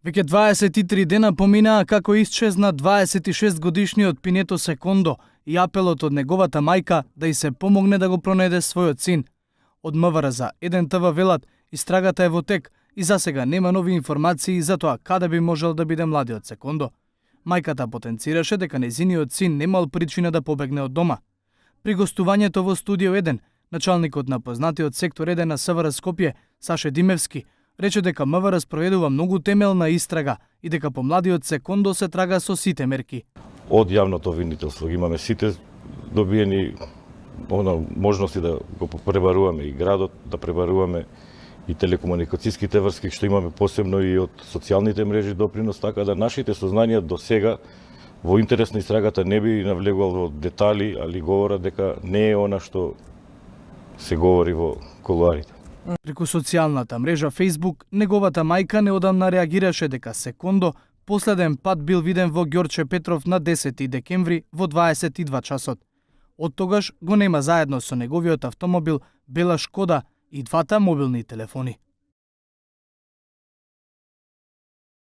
Веќе 23 дена поминаа како исчезна 26-годишниот Пинето Секондо и апелот од неговата мајка да ѝ се помогне да го пронајде својот син. Од МВР за 1ТВ велат, истрагата е во тек и засега нема нови информации за тоа каде би можел да биде младиот Секондо. Мајката потенцираше дека нејзиниот син немал причина да побегне од дома. При гостувањето во Студио 1, началникот на познатиот сектор 1 на СВР Скопје, Саше Димевски, рече дека МВР спроведува многу темелна истрага и дека по младиот Секондо се трага со сите мерки. Од јавното обвинителство имаме сите добиени можности да го пребаруваме и градот, да пребаруваме и телекомуникацијските врски, што имаме посебно и од социјалните мрежи допринос, така да нашите сознанија до сега во интерес на истрагата не би навлегувал во детали, али говорат дека не е она што се говори во колуарите. Преку социјалната мрежа Facebook, неговата мајка неодамна реагираше дека Секондо последен пат бил виден во Ѓорче Петров на 10 декември во 22 часот. Од тогаш го нема заедно со неговиот автомобил, бела Шкода и двата мобилни телефони.